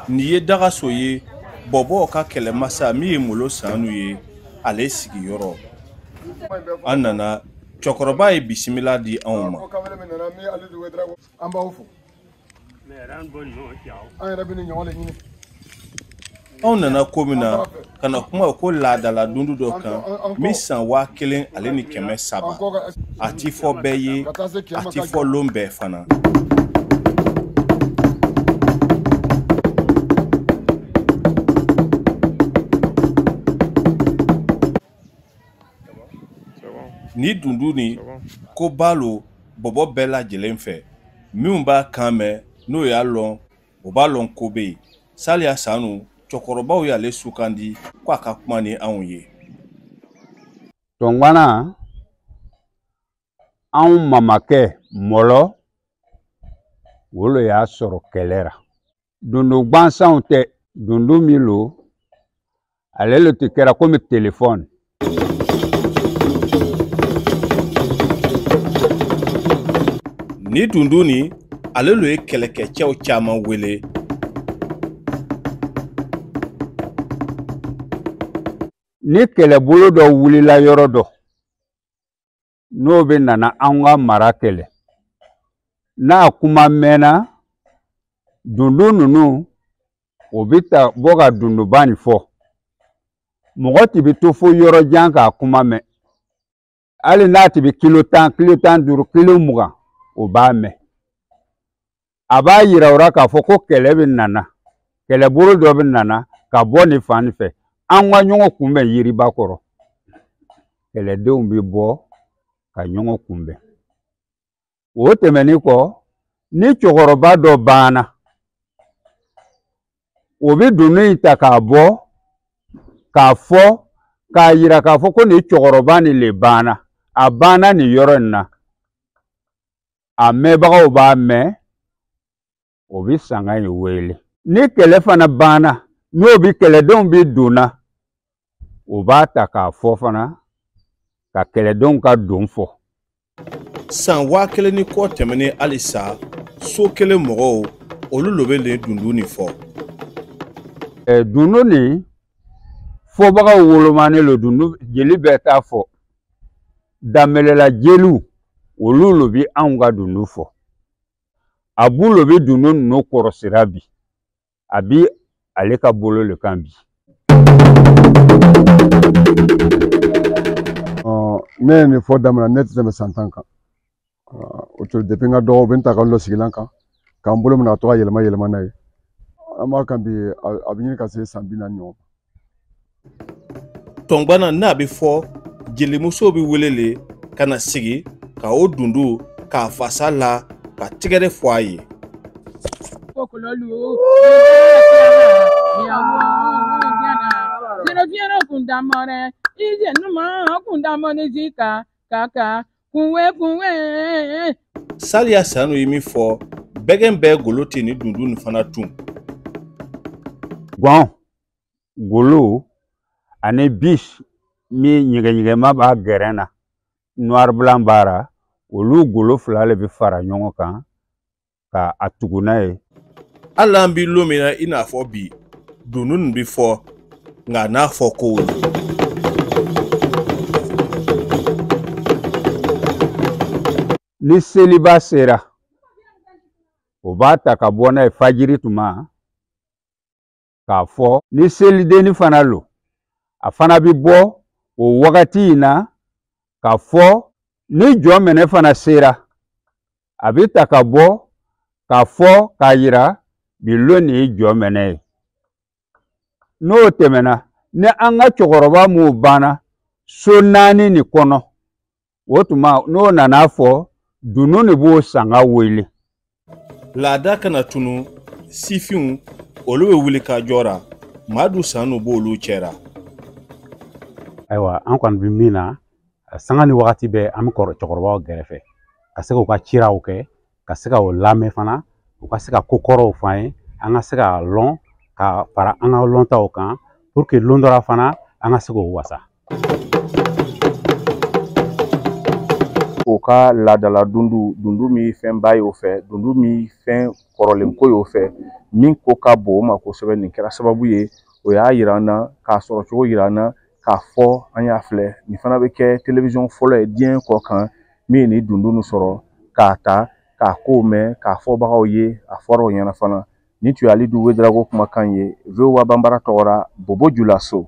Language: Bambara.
Nin ye Dagaso ye, Bɔbɔw ka kɛlɛmasa min ye Molo Sanu ye, ale sigiyɔrɔ. An nana, cɛkɔrɔba ye bisimila di anw ma. An b'aw fo. An yɛrɛ bɛ nin ɲɔgɔn de ɲini. Anw nana ko min na ka na kuma ko laadala dundu dɔ kan min san 1300. A ti fɔ bɛɛ ye, a ti fɔ lon bɛɛ fana. Ni dundu ni ko ba lo bɔbɔ bɛɛ lajɛlen fɛ, minnu b'a kan mɛn n'o y'a lɔn, o b'a lɔn ko bɛ yen. Saliya Sanu, cɛkɔrɔbaw y'ale sugandi ko a ka kuma ni anw ye. Tɔngana, anw mamakɛ Mɔlɔ, o le y'a sɔrɔ kɛlɛ ra. Dundu gwansanw tɛ, dundu min lo, ale le tun kɛra komi telefɔni. Ni dundu ni, ale lo ye kɛlɛkɛcɛw caman wele. Ni kɛlɛbolo dɔ wulila yɔrɔ dɔ, n'o bɛ nana an ka mara kɛlɛ, n'a kuma mɛnna, dundu ninnu, o bɛ ta bɔ ka dunduba nin fɔ. Mɔgɔ ti bɛ to fo yɔrɔ jan k'a kuma mɛn. Hali n'a ti bɛ kilo 10, kilo 15, kilo 20, o b'a mɛn. A b'a yira o la k'a fɔ ko kɛlɛ bɛ nana, kɛlɛbolo dɔ bɛ nana ka bɔ nin fan nin fɛ. An ka ɲɔgɔn kunbɛn yiriba kɔrɔ. Kɛlɛdenw bɛ bɔ ka ɲɔgɔn kunbɛn. O tɛmɛnen kɔ, ni cɛkɔrɔba dɔ banna, o bɛ dunun in ta k'a bɔ, k'a fɔ, k'a yira k'a fɔ ko nin cɛkɔrɔba nin le banna. A banna nin yɔrɔ in na. A mɛnbagaw b'a mɛn, o bɛ sanga in wele. Ni kɛlɛ fana banna, n'o bɛ kɛlɛdenw bɛ donna, o b'a ta k'a fɔ fana, ka kɛlɛdenw ka don fɔ. San 1000 ni kɔ tɛmɛnen halisa, so kelen mɔgɔw, olu lo bɛ nin dundu nin fɔ. Dundu nin fɔbagaw wolomanen lo, dundu jeli bɛɛ t'a fɔ. Danbɛlɛla jeliw, olu lo bɛ anw ka dundu fɔ. A b'u lo bɛ dundu ninnu kɔrɔsira bi. A bi ale ka bolo le kan bi. Ne ye nin fɔ daminɛ, ne tɛ tɛmɛ san 10 kan. O to depuis n ka dɔgɔ, u bɛ n ta ka n lɔ sigilan kan, k'an bolo minɛ ka to ka yɛlɛma yɛlɛma n'a ye. An b'a kan bi, a bɛ ɲini ka se san 40 ɲɔgɔn. Tɔngbana n'a bɛ fɔ, jelimuso bɛ wele le ka na sigi ka o dundu k'a fasa la ka tigɛrɛ fɔ a ye. Saliya Sanu ye min fɔ, bɛgɛn bɛɛ golo tɛ ni dundu nin fana tun. Gɔn, golo ani bis min ɲɛgɛɲɛgɛma b'a gɛrɛn na, noir blanc b'a ra, olu golo fila le bɛ fara ɲɔgɔn kan ka a tugu n'a ye. Hali an bɛ lon min na i n'a fɔ bi, dundu nin bɛ fɔ, nka n'a fɔ kow ye. Ni seliba sera, o b'a ta ka bɔ n'a ye fajiri tuma k'a fɔ. Ni selidenni fana lo, a fana bɛ bɔ o wagati in na k'a fɔ. Ni jɔ minɛ fana sera, a bɛ ta ka bɔ k'a fɔ k'a yira bi lon nin ye jɔ minɛ ye. N'o tɛmɛna, ni an ka cɛkɔrɔba mun banna so 4 nin kɔnɔ, o tuma n'o nana fɔ, dunun de b'o sanga wele. Laada kana tunu, sifinw olu bɛ wuli ka jɔ ra, Madu Sanu b'olu cɛra. Ayiwa, an kɔni bɛ min na, sanga ni wagati bɛɛ an bɛ kɔrɔ cɛkɔrɔbaw gɛrɛfɛ, ka se k'u ka ciraw kɛ, ka se ka o lamɛn fana, u ka se ka ko kɔrɔw f'an ye, an ka se k'a lɔn ka fara an ka lɔntaw kan, pour que lon dɔ la fana an ka se k'o wasa. O ka laadala dundu, dundu min fɛnba ye o fɛ, dundu min fɛn kɔrɔlen ko y'o fɛ, min ko ka bon o ma kosɛbɛ. Nin kɛra sababu ye, o y'a yira an na, k'a sɔrɔ cogo yira an na, k'a fɔ an y'a filɛ. Nin fana bɛ kɛ télévision fɔlɔ ye diɲɛ kɔ kan min ye nin dundu nin sɔrɔ k'a ta k'a kow mɛn, k'a fɔbagaw ye, a fɔra o ɲɛna fana. Nin tun ye Alidu Wedarago kumakan ye, VOA Banbara tɔgɔ ra, Bobo Julaso.